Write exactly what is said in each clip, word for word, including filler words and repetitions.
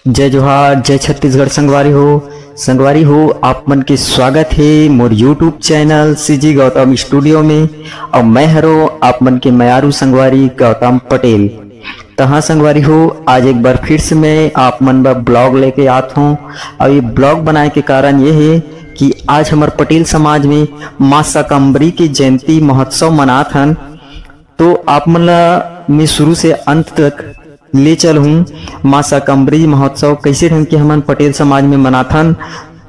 जय जोहार, जय छत्तीसगढ़ संगवारी हो। संगवारी हो, आप मन के स्वागत हे मोर YouTube channel CG Gautam studio में। अउ मैं हरो आप मन के मयारू संगवारी गौतम पटेल। त हाँ संगवारी हो, आज एक बार फिर से मैं आप मन बर ब्लॉग लेके आत हूँ। अउ ये ब्लॉग बनाए के कारण ये है कि आज हमर पटेल समाज में माँ शाकंबरी के जयंती महोत्सव मनात हन। तो आप मन ला मैं शुरू से अंत तक ले चलहूँ माँ शाकंबरी महोत्सव कैसे ढंग के हमन पटेल समाज में मनाथन।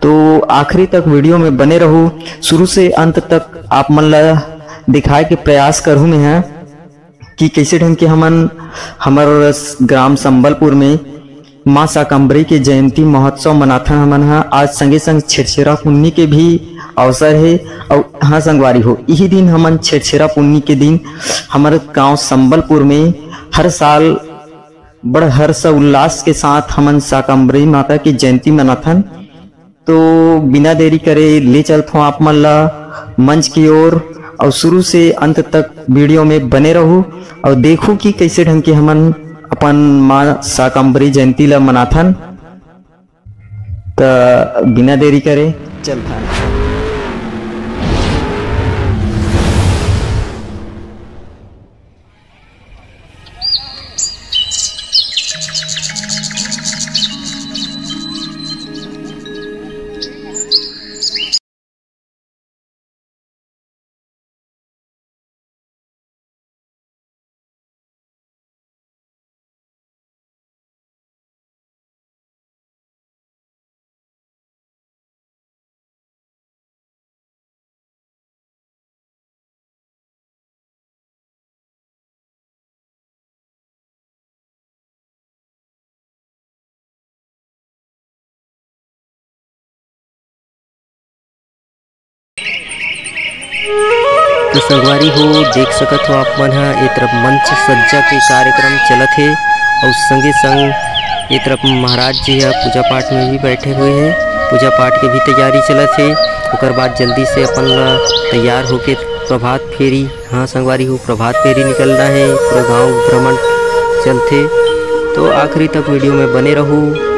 तो आखिरी तक वीडियो में बने रहू, शुरू से अंत तक आप मन ला दिखाए के प्रयास करहूँ मैं ह कि कैसे ढंग के हमन हमर ग्राम संबलपुर में माँ शाकंबरी के जयंती महोत्सव मनाथन हमन ह। आज संगे संग छेरछेरा पुन्नी के भी अवसर हे। अउ हाँ संगवारी हो, यही दिन हमन छेरछेरा पुन्नी के दिन हमर गांव संबलपुर में हर साल बड़ हर्ष उल्लास के साथ हमन शाकंबरी माता की जयंती मनाथन। तो बिना देरी करे ले चलथों आप मन ला मंच की ओर, अउ शुरू से अंत तक वीडियो में बने रहू अउ देखू कि कैसे ढंग के हमन अपन माँ शाकंबरी जयंती ला मनाथन। त बिना देरी करे चलथन। तो संगवारी हो, देख सकत हो आप मन ह, ए तरफ मंच सज्जा के कार्यक्रम चलत हे अउ संगे संग ए तरफ महाराज जी ह पूजा पाठ में भी बैठे हुए हे। पूजा पाठ के भी तैयारी चलत हे। ओकर बाद जल्दी से अपन ला तैयार होके प्रभात फेरी, हाँ संगवारी हो, प्रभात फेरी निकलना हे। पूरा गांव भ्रमण चलथे, तो आखिरी तक वीडियो में बने रहू।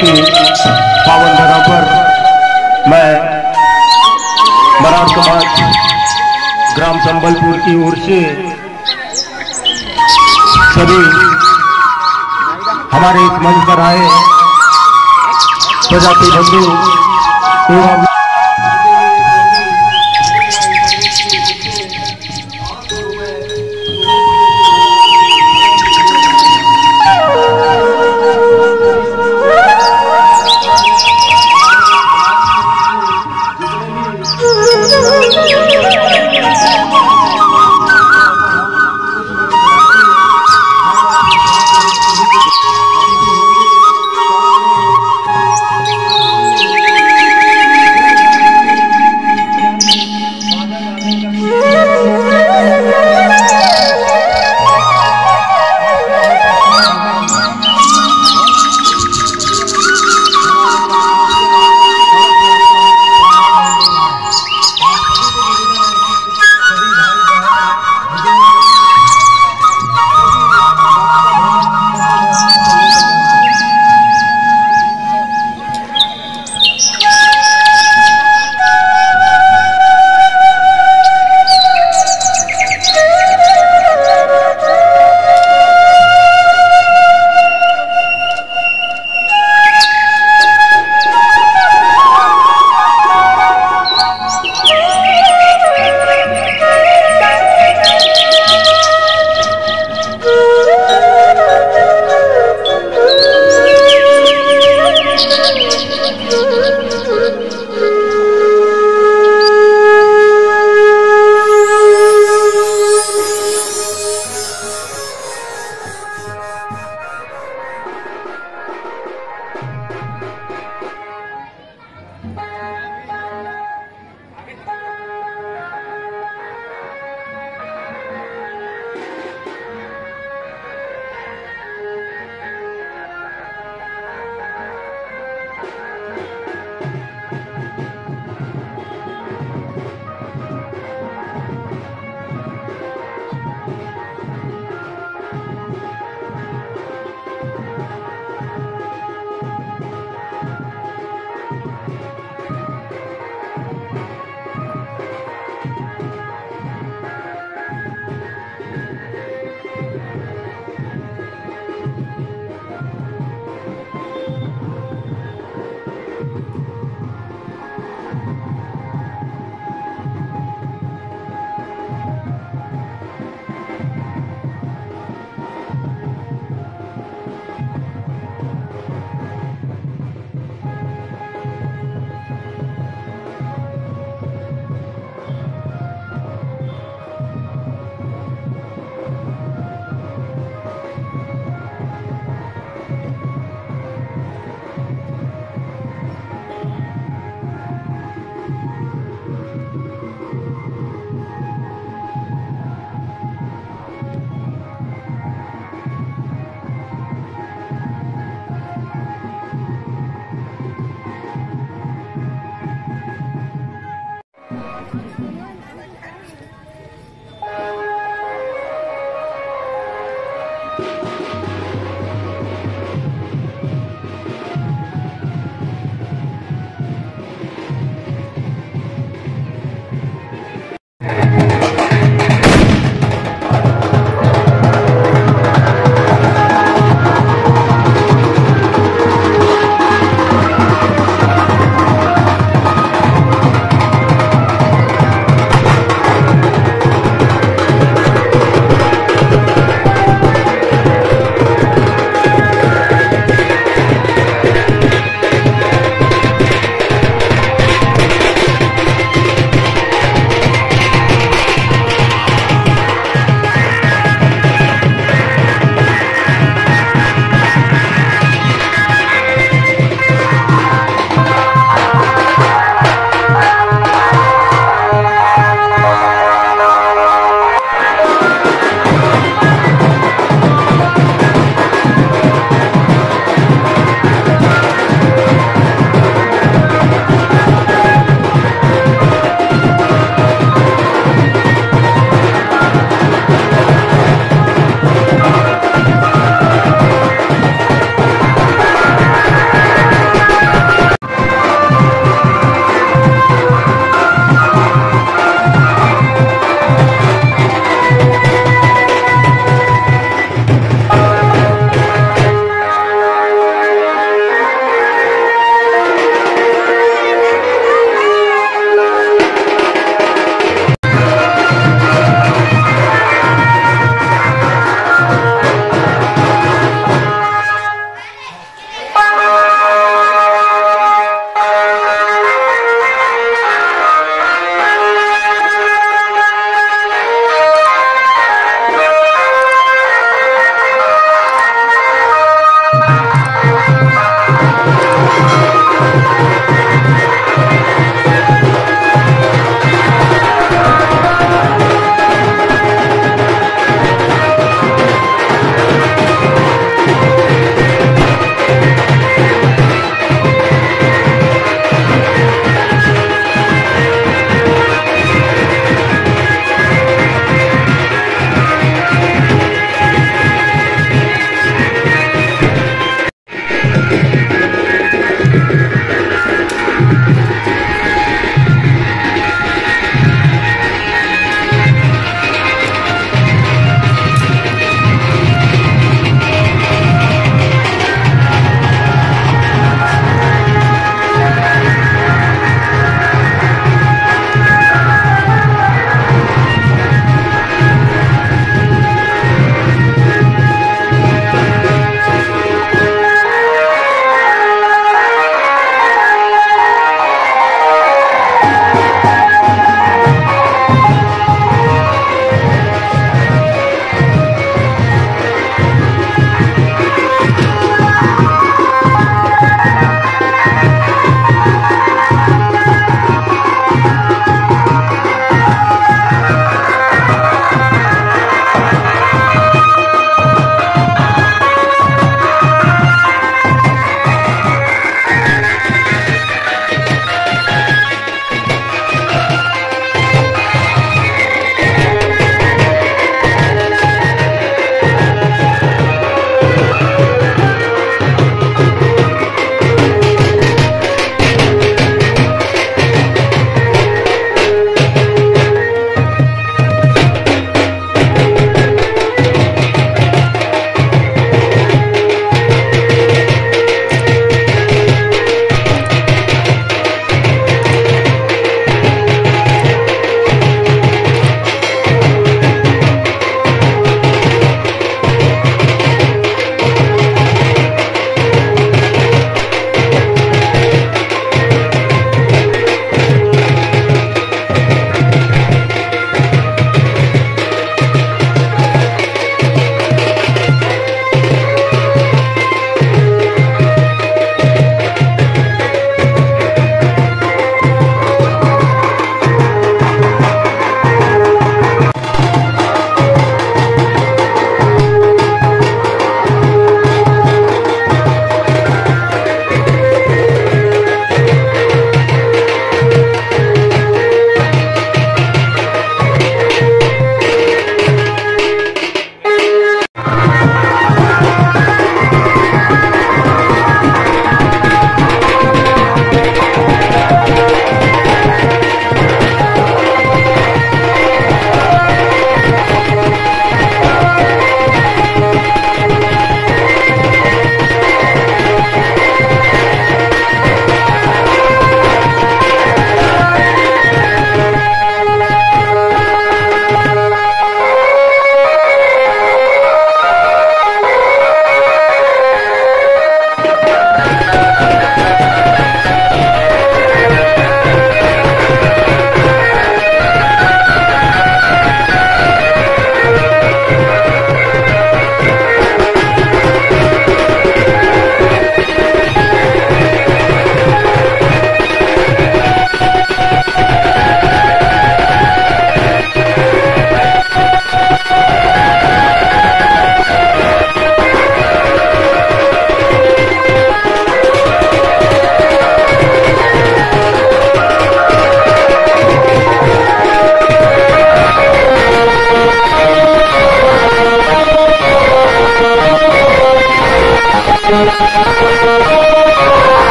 की पावन धरा पर मैं मरार समाज ग्राम संबलपुर की ओर से सभी हमारे इस मंच पर आए प्रजाति बंधु एवं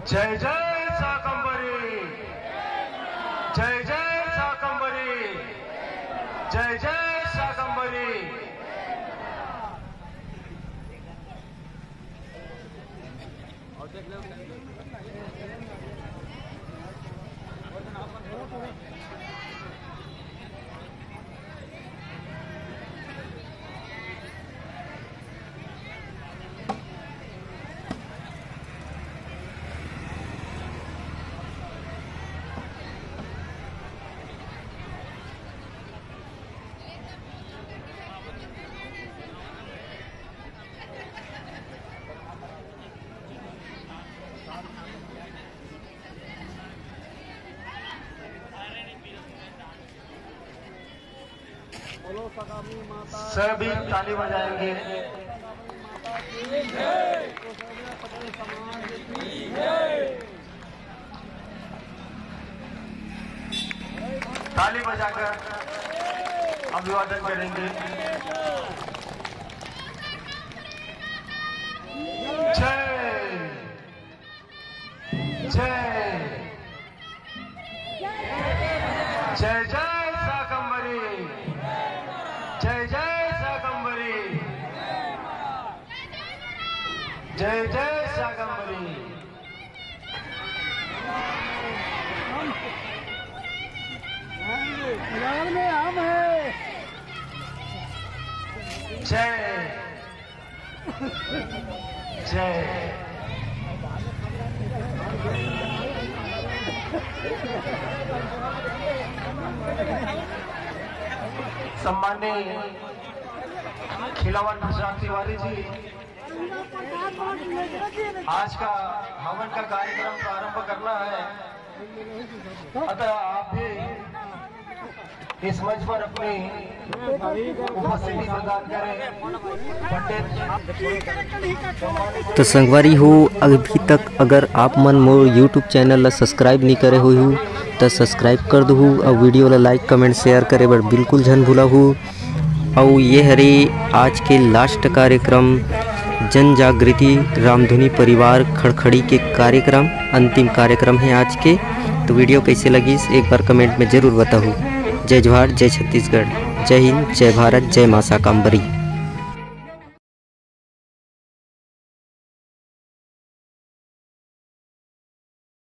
जय जय शाकंभरी, जय जय शाकंभरी, जय जय शाकंभरी। सभी ताली बजाएंगे। ताली बजाकर अभिवादन करेंगे। जय जय जय जय शाकंभरी, जय जय शाकंभरी, जय जय शाकंभरी। जय जय। सम्माननीय खिलावन प्रशांत तिवारी जी, आज का हवन का कार्यक्रम प्रारंभ करना है, अतः आप भी इस मंच पर अपनी उपस्थिति प्रदान करें। पंडित तो संगवारी हो, अभी तक अगर आप मन मोर YouTube चैनल ला सब्सक्राइब नहीं करे हुई हो, तो सब्सक्राइब कर दहू और वीडियो ला लाइक, कमेंट, शेयर करे बर बिल्कुल झन भूला हो। और ये हरे आज के लास्ट कार्यक्रम, जन जागृति रामधुनी परिवार खड़खड़ी के कार्यक्रम, अंतिम कार्यक्रम है आज के। तो वीडियो कैसे लगिस, एक बार कमेंट में जरूर बताहू। जय जोहार, जय छत्तीसगढ़, जय हिंद, जय भारत, जय माँ शाकंभरी।